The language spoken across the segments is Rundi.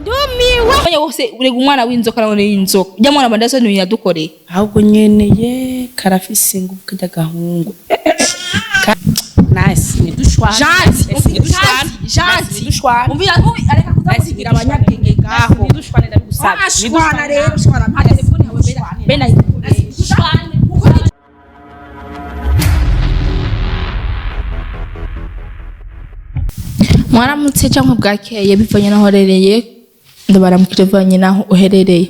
Ndumiwe. Abanya bose urega umwana w'inzoka nawe y'inzoka. Ujya mwana bandaso ni yadukoreye. Ahubwo nyene ye karafise ingufu karya gahungu. Nice, nidushwana. Janti, Nidushwana. Janti, Nidushwana. Umvira nkubi areka kuza kugira abanyabwenge ngaho. Nidushwane ndabigusabye. Ah, shwana rero, shwana mpa telefone yawe bena. Bena. Nidushwane. Mwaramutse cyangwa bwakeye bivanye n'aho uherereye, ndabaramukije bivanye n'aho uherereye.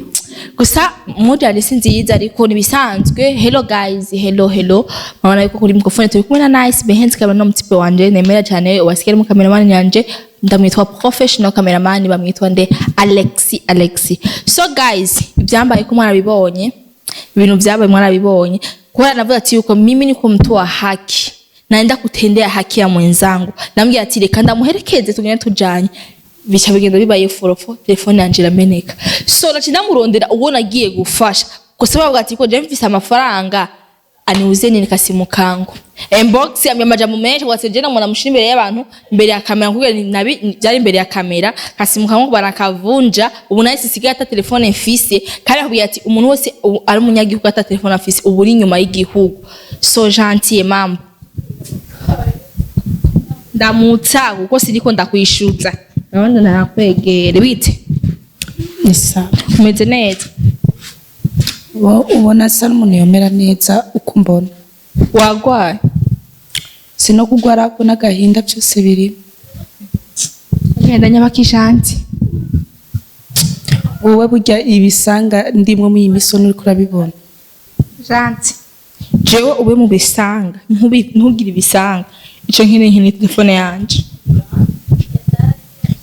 Gusa mood si nziza ariko nibisanzwe. Hello guys, hello hello. Mabona yuko kuri microphone turi kumwe na Nice Behenzi kabana no mutipe wanje nemera cyane wasikere mu cameraman yanje ndamwitwa professional cameraman bamwitwa nde Alexi Alexi. So guys, ibyambaye ko mwarabibonye, ibintu byabaye mwarabibonye. Kubera navuga ati yuko mimi niko mtu wa haki naenda kutendea haki ya mwenzangu, namubwira ati reka ndamuherekeze tugende tujanye, bica bigenda bibaye forofo, telefone yanje irameneka. So naci ndamurondera uwo nagiye gufasha gusa bavuga ati ko je mfise amafaranga aniuze nini kasimu kangu inbox yambye amajambo menshi ngo je namubona mushira imbere y'abantu imbere ya kamera kugira ni nabi byari imbere ya kamera kasimu kangu barakavunja. Ubu nahise sigaye ata telefone mfise kandi akubwira ati umuntu wese ubu ari umunyagihugu ata telefone afise ubu uri inyuma y'igihugu. So gentil mama ndamutsa kuko siriko ndakwishuza urabona narakwegere bite. Ni sawa. Umeze neza. Ubona asa n'umuntu yomera neza uko mbona. Wagwaye. Sino kugwara ko n'agahinda byose biri. Agenda nyabakishanti. Wowe burya ibisanga ndimwe mu iyi misoni uriko urabibona. Janti jewe ube mu bisanga ntugire ibisanga ico nkeneye nkeneye telefone yanje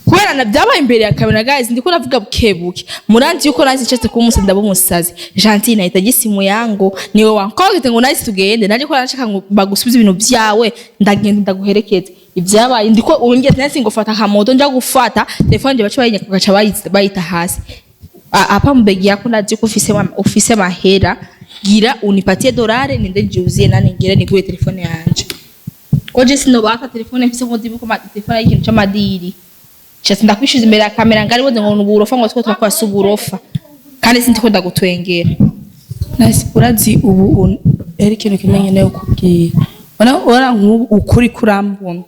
kubera na byabaye imbere ya kamera guys ndiko navuga bukebuke muranzi yuko nazi nshatse kuba umusazi ndaba umusazi. Gentil nahita simu yangu niwe wankogete ngo nahise tugende naje ko nashaka ngo bagusubize ibintu byawe ndagenda ndaguherekeze ibyabaye ndiko ungiye nahise ngo fata akamoto nja gufata telefone nje baca bayinyaka bagaca bayita hasi. Hapa mbegi yako ndazi ko ufise mahera gira unipatie dolare nende njiuzie nani ngire niguye telefone yanje ko je sinobaka telefone mfise ngo ndibuko ma telefone y'ikintu c'amadiri shatse ndakwishyuza imbere ya kamera ngari boze ngo nuburofa ngo two twakora si uburofa kandi sindiko ndagutwengera. Nice, urazi ubu eri ikintu kimwe nyene ukubwira. Ora nk'ubu ukuri kurambona.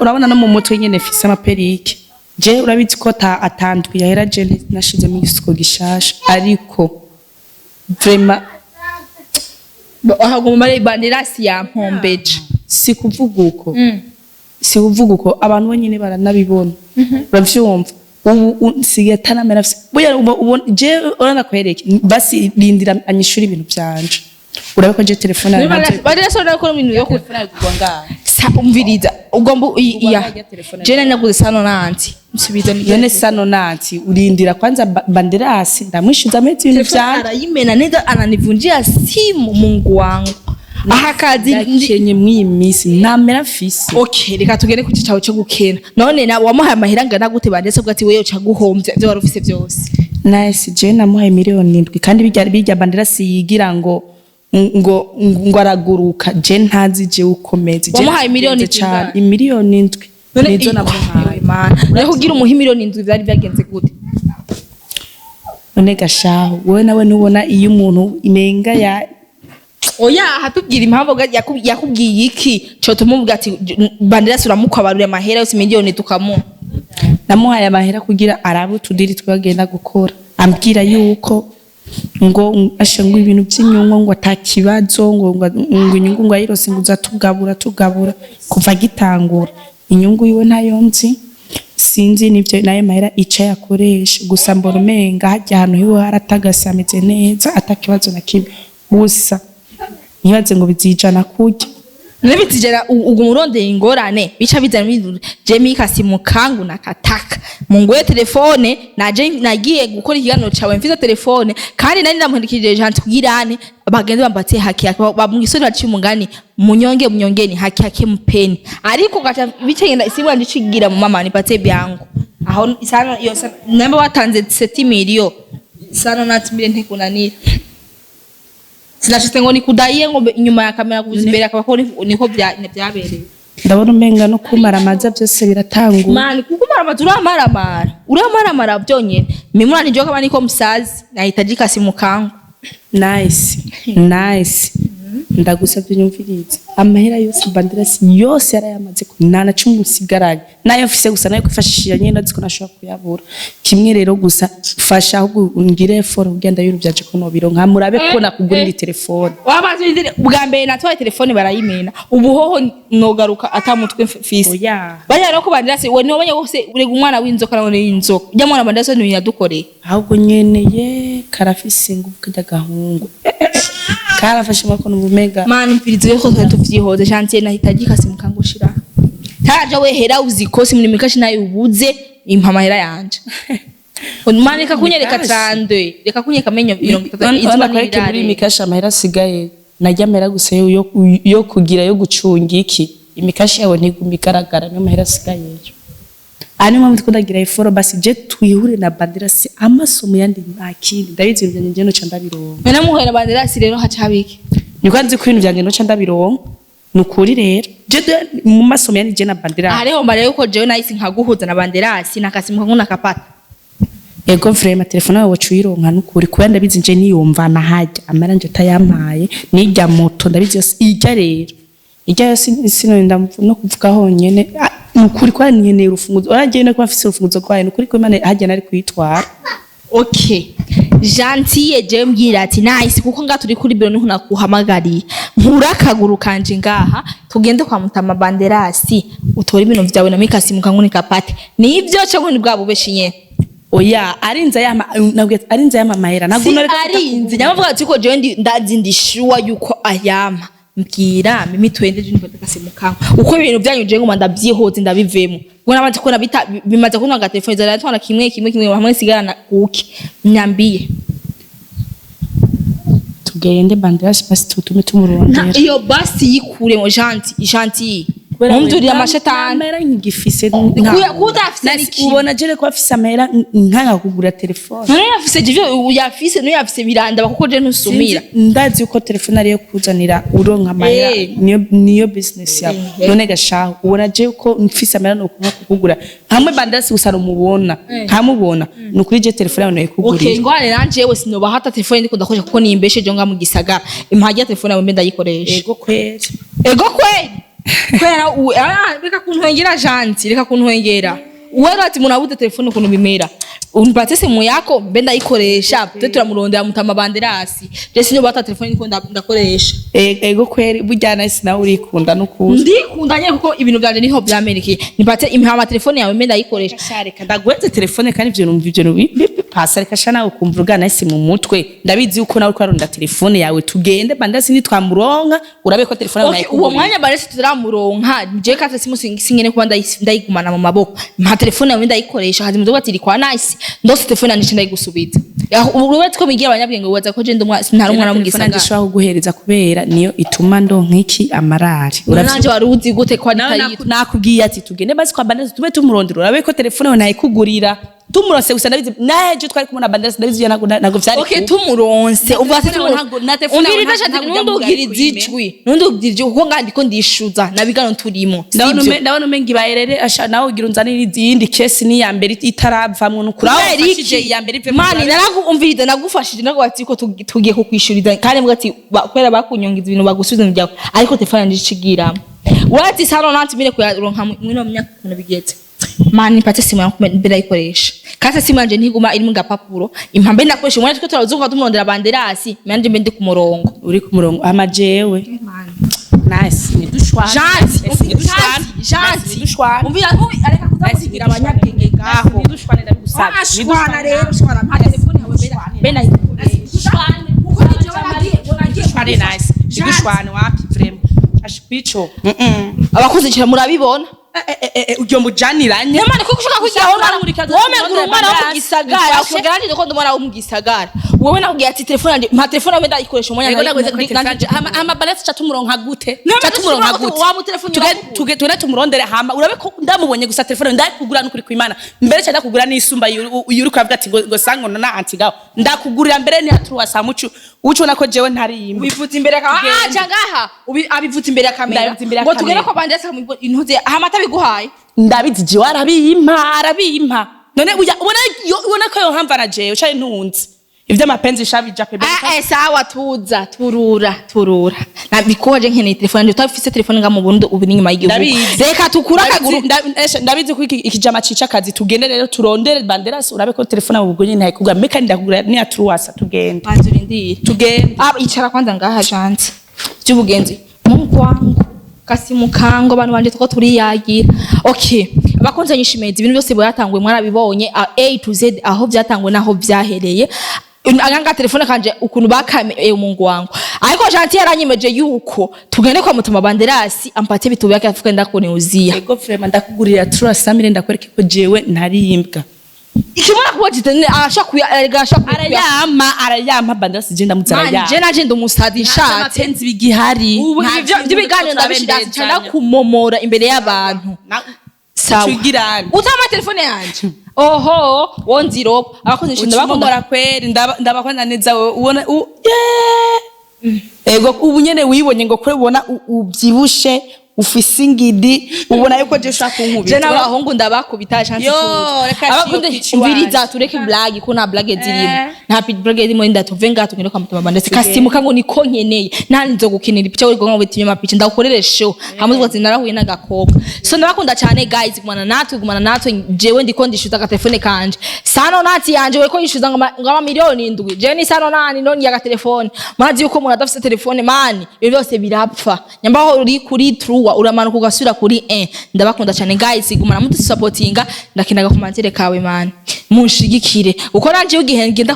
Urabona no mu mutwe nyene mfise amaperike. Je urabizi ko ta atandwi yahera je nashizemo igisuko gishasha ariko vraiment ahaguma muri banderasi ya mpombeje. Si kuvuga uko. Si kuvuga uko abantu bonyene baranabibona. Uravyumva ubu nsigaye atanamera afise burya ubona je uranakwereke basi rindira anyishura ibintu vyanje urabe ko je telefone yawe ntazo- banderasi urabona ko ibintu yo telefone yawe kugwa ngaha. Sa umviriza ugomba iya Ugwa telefone je nari naguze sano nanti nsubiza ni None sano nanti urindira kwanza banderasi ndamwishuza amezi ibintu telefone vyanje. arayimena neza ananivunjia simu Mungu wangu aha kazi Ndakenye mw'iyi minsi ntamera mfise. Okay reka tugende ku cyawe cyo gukena none na wamuhaye amahera angana gute bandetse ubwo ati wewe uca guhombya ibyo wari ufise byose. Nice, je namuhaye 7 miliyoni kandi bijya banderasi yigira ngo araguruka je ntazi je ukomeze. Je Wamuhaye miliyoni nagenze cane zingahe? 7 miliyoni None nizo namuhaye. Mana none kugira umuhe 7 miliyoni byari byagenze gute? None gashaho wowe nawe ntubona iyo umuntu imenga ya Oya hatubwira impamvu yakubwiye iki cyo tumuvuga ati banderasi uramukwabarura amahera yose miliyoni tukamuha. Namuhaye amahera kugira arabe utudiri twagenda gukora ambwira yuko ngo ashe ngo ibintu by'inyungu ngo atakibazo ngo inyungu ngo ayirose ngo uza tugabura tugabura kuva agitangura inyungu yiwe ntayo nzi sinzi nivyo nayo mahera ico yakoresha gusa mbona umenga harya ahantu hiwe haratagase ameze neza atakibazo na kimwe gusa ntibaze ngo bizijana kurya. None bitijana uguma urondeye ingorane bica bizana ibintu Jemmy kasimu kangu nakataka munguye telefone naje nagiye gukora ikiganiro cawe mfise telefone kandi nari ndamuhendikije Jean tugirane bagenzi bambatse haki haki bamwisoni baciye umugani munyonge munyongeni haki haki mpeni ariko gacha bicegenda isimu yanje cigira mu mama nipatse byangu aho isano iyo namba watanze 7 miliyo sano natimire ntekunanira sinashitse ngo nikudaiye ngo inyuma ya kamera kuza imbere akaba ko niko byabereye. Ndabona umenga no kumara amaza byose biratangura. Mani, kuko umaramaza, uramaramara, uramaramara byonyene. Mimi unanijua kama niko msazi, nahitajika simu kangu. Nice, nice. Ndagusabye nyumvirize, amahera yose Banderasi yose yarayamaze, ko nta na cumi usigaranye, nayo mfise gusa nayo kwifashisha nyene, ndazi ko nashobora kuyabura. Kimwe rero gusa, fasha ahubwo ungire effort kugira ndabintu byanje ko nobironka, murabe ko nakugurira telefone. Wamaze bwa mbere natwaye telefone barayimena, ubu hoho nogaruka atamutwe mfise. Oya. Bajya no kubandira se we niwabonye wose urega umwana w'inzoka nawe y'inzoka ujya mwana bandira se ntiyadukoreye. Ahubwo nyeneye karafise ingufu kajya gahungu karafashe amaboko n'ubumega. Mani, mvirize ko twari tuvyihoze. Chantier nahitajika simu kangu, shira taraja we hera uzikosi muri mikashi nayo ubuze impa amahera yanje. Mani, reka kunyereka. Mikashi? 32, reka kunyereka amenyo 30. Urabona Izuba ko ariko muri ntirirarera. Imikashi amahera asigaye najya amahera gusa yo kugira yo gucunga iki, imikashi yawe ntiguma igaragara, niyo mahera asigayeyo. Aha niyo mpamvu ndagira effort basi je twihure na Banderasi amaso mu yandi, nta kindi. Ndabizi ibintu byanjye noca ndabironka. Mena muhera banderasi rero haca habiki? Niko nzi ko ibintu byanjye noca ndabironka, ni ukuri rero je mu maso mu yandi je na Banderasi. Aha rero mbare yuko jewe nahise nkaguhuza na banderasi nakasimuka nk'unakapata. Ego, vraiment, telefone yawe wacu uyironka nukuri, kubera ndabizi nje niyumva nahajya amara nje atayampaye nijya moto, ndabizi yose ijya rero ijya yose sinorinda no kuvuga honyene. Ah, nukuri kwa nkeneye urufunguzo waragiye no kuba mfise urufunguzo rwayo, nukuri ko Imana hajya nari kuyitwara. Okay, gentille, jewe mbwira ati nice, kuko nga turi kuri biro niho nakuhamagariye, nkura akaguru kanje ngaha tugende kwa mutama banderasi utore ibintu vyawe na mikasimuka nk'unikapate. Nivyo canke ni bwa bubeshi nyene? Oya, arinze yama, nabwiye arinze yama amahera ntabwo Si noreka. Arinze nyabavuga ati ko jewe ndazi ndi sure yuko ayama. Mbwira mimi twende je nifate kasimu kangu, uko ibintu byanyu je ngoma ndavyihoze ndabivemo, ubwo namaze kubona bita bimaze kuntwara telefone zaratwara kimwe kimwe kimwe hamwe sigarana kuki nyambiye. Tugende Banderasi basi tutume tumurondera. Iyo basi yikuremo, gentil, gentil, mumdurira amashetani. Amahera nkigifise. Kudafise ni kimwe. Ubona jere ko afise amahera nkanga kugura telefone. None yafise ivyo yafise, none yafise birandaba kuko je ntusumira. Ndazi yuko telefone ariyo kuzanira uronka amahera. Niyo business yawe. None gashaho ubona je ko mfise amahera nokunka kukugura hamwe Banderasi gusa numubona nkamubona, ni ukuri je telefone yawe noyikugurira. Okay, ngwane nanje yewe sinoba hata telefone ndiko ndakoresha kuko nimbeshe nga mu gisagara, impajya telefone yawe mbe ndayikoresha. Ego kweri. Ego kweri kwera reka kuntwengera, janti, reka kuntwengera wewe ati umuntu abuze telefone ukuntu bimera. Umpate simu yako mbe ndayikoresha, twe turamurondera mutama banderasi, je sinoba hata telefone ndiko ndakoresha. Ego kweri, burya nahise nawe urikunda n'ukuri. Ndikunda nyene kuko ibintu vyanje niho vyamenekeye. Nipate impama telefone yawe mbe ndayikoresha. Reka ndaguheze telefone kandi ivyo numva ivyo bipasa, reka sha nawe ukumva urugana nahise mu mutwe, ndabizi yuko nawe uriko urarondera telefone yawe. Tugende Banderasi nitwamuronka urabe ko telefone yawe Okay, uwo nayikugurira. Mwanya barese turamuronka, je kata simu singene kuba ndayigumana mu maboko. Mpa telefone yawe ndayikoresha, hazi muzoba ati kwa nice ndose telefone yanje ndayigusubiza. Uretse ko bigira abanyabwenge wibaza ko je ndi ntari umwana wo mu Telefone yanjye gisagara. ishobora kuguhereza kubera niyo ituma ndonka iki amarari. Nanje wari uzi gute ko Nawe atari? Nakubwiye ati tugende basi kwa Banderasi tube tumurondera urabe ko telefone yawe nayikugurira. Tumurose gusa ndabizi naje twari kumwe na Banderasi, ndabizi iyo ntago vyari Okay, kuba. tumuronse uvuga ati Telefone na telefone yawe umviriza shati ntabwo ntundugirize ujya ijwi, ntundugirize ijwi kuko nga ndiko ndishuza nabigano turimo. Ndabona sivyo? Ndabona umenga ibayerere asha nawe ugira unzanire izindi kesi, ni iya mbere itaravamwo nukuri aho Kubera ufashije iki? iya mbere ivemo. Mani, narakumviriza, nagufashije nago ati ko tugiye kukwishuriza kandi mbwa ati kubera bakunyongiza ibintu bagusubiza mu byawe, ariko telefone yanje icigiramo urati sano nanti mire kuyaronka mwino myaka ukuntu bigeze. Mani, mpate simu yangu mbere ndayikoresha kandi simu yanje ntiguma iri mu gapapuro, impambe ndakoresha umwanya two turazunguka tumurondera banderasi manje mbe ndi ku murongo. Uri ku murongo ama jewe nice nidushwana. Janti, Nidushwana. Janti, Nidushwana. umvira areka kuza kugira abanyabwenge ngaho. Nidushwane, ndabigusabye. Ah, shwana rero, shwana, mpa telefone yawe mbere ndayikoresha. Kuko ni jewe nagiye Nidushwane nice, nidushwane wapi vraiment ashikwico. Abakuze cyane murabibona. Ujyo mujaniranye. Nyamara kuko ushaka kwigira aho Ushaka wowe ngura umwana wo mu Bandasi, gisagara. bifashe. Ukubwira nanjye ko ndi umwana wo mu gisagara. Wowe nakubwiye ati telefone yanjye, mpa telefone yawe, ndayikoresha umwanya. Yego, naguze kuri telefone. Hama balance cha tumuronka gute? Niba Cha tumuronka gute? Wa mutelefone. Tuge tumurondere, hama urabe ko ndamubonye gusa telefone ndakugura n'ukuri kwimana. Mbere cha ndakugura n'isumba yuri kuvuga ati ngo sango na anti gaho ndakugurira mbere ni atuwa samucu uco nako jewe ntari. Ubivuza imbere ya kamera. Ah, cangaha abivuza imbere ya kamera. Ndabivuza imbere ya Ngo tugere kamera. ko bandetse intuze hama atabiguhaye. Ndabizi, jewe arabimpa, arabimpa. None uya ubona ubona ko yohamva na jewe cari ntunzi ivy'amapenzi shabija pebe. Ah, sawa, tuza turura turura nabikoje. Nkeneye telefone yanjye. Utafise telefone nga mu Burundi ubu ni inyuma y'igihugu. Ndabizi. Reka tukure akaguru. Ndabizi ko ikijama cica akazi. Tugende rero turondere Banderas, urabe ko telefone mu bugonyi ntayikugura mbeka ndakugura ni atruwasa, tugende. Banza urindire. Tugende. Ah, icara kwanza ngaha janze by'ubugenzi. Mungu wangu, kasimu kango, abantu banje tuko turiyagira. Okay, abakunzi nyishimezi, ibintu byose byatanguye mwarabibonye, A to Z, aho byatanguye naho byahereye. Aganga telefone kanje ukuntu bakame Mungu wangu. Ariko Gentil yaranyemeje yuko tugende kwa Mutuma Banderasi ampatie vitu vyake afuke ndakuniuzia. Ego, vraiment ndakugurira truwasa mire, ndakwereke ko jewe ntari imbwa. Ikimwana kuba jitene arasha kuya erega arasha kuya. Arayama, arayama Banderas, je ndamutse arayama. Je naje ndumusazi nshatse. Amapenzi bigihari. Ubu ivyo by'ibiganiro ndabishira cyane kumomora imbere y'abantu. Sawa. Tugirane. Utama telefone yanje oho wonziropo abakozi nshinda bakunda. Ukimomora kweri ndabakunda neza wewe ubona yeah. Ego, ubu nyene wibonye ngo kure ubona ubyibushe ufise ingidi, ubona yuko je ushaka Je kunkubita. n'abahungu ndabakubita chance. Yo, reka abakunde siyo umviriza, tureke blague ko nta blague zirimo. Nta blague zirimo. Ndatuve ngaha tugende kwa Mutama ndetse kasimuka ngo niko nkeneye nta nzo gukinira ipica uri ngo bitinye mapica ndagukorere show hamwe twese narahuye n'agakobwa. So ndabakunda cyane guys, gumana natwe, gumana natwe. Jewe ndiko ndishuza agatelefone kanje sano nati yanje we ko yishuza ngo ama 7 miliyoni. Jewe ni sano nani noni ya telefone. Mazi yuko umuntu adafise telefone mani ibyo byose birapfa. Nyambaho uri kuri trois uramanuka ugasubira kuri 1. Ndabakunda cyane guys, gumana mudusapotinga. Ndakinaga commentaire kawe mani, munshigikire uko nanje igihe ngenda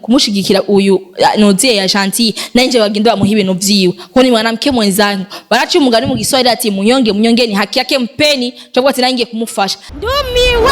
kumushigikira uyu nozie ya Gentil nanje bagenda bamuha ibintu vyiwe ko ni mwanamke mwenzangu. Baraciye umugani mu Giswahili ati munyonge munyonge ni haki yake mpeni. Cyo ati nangiye kumufasha, ndumiwe.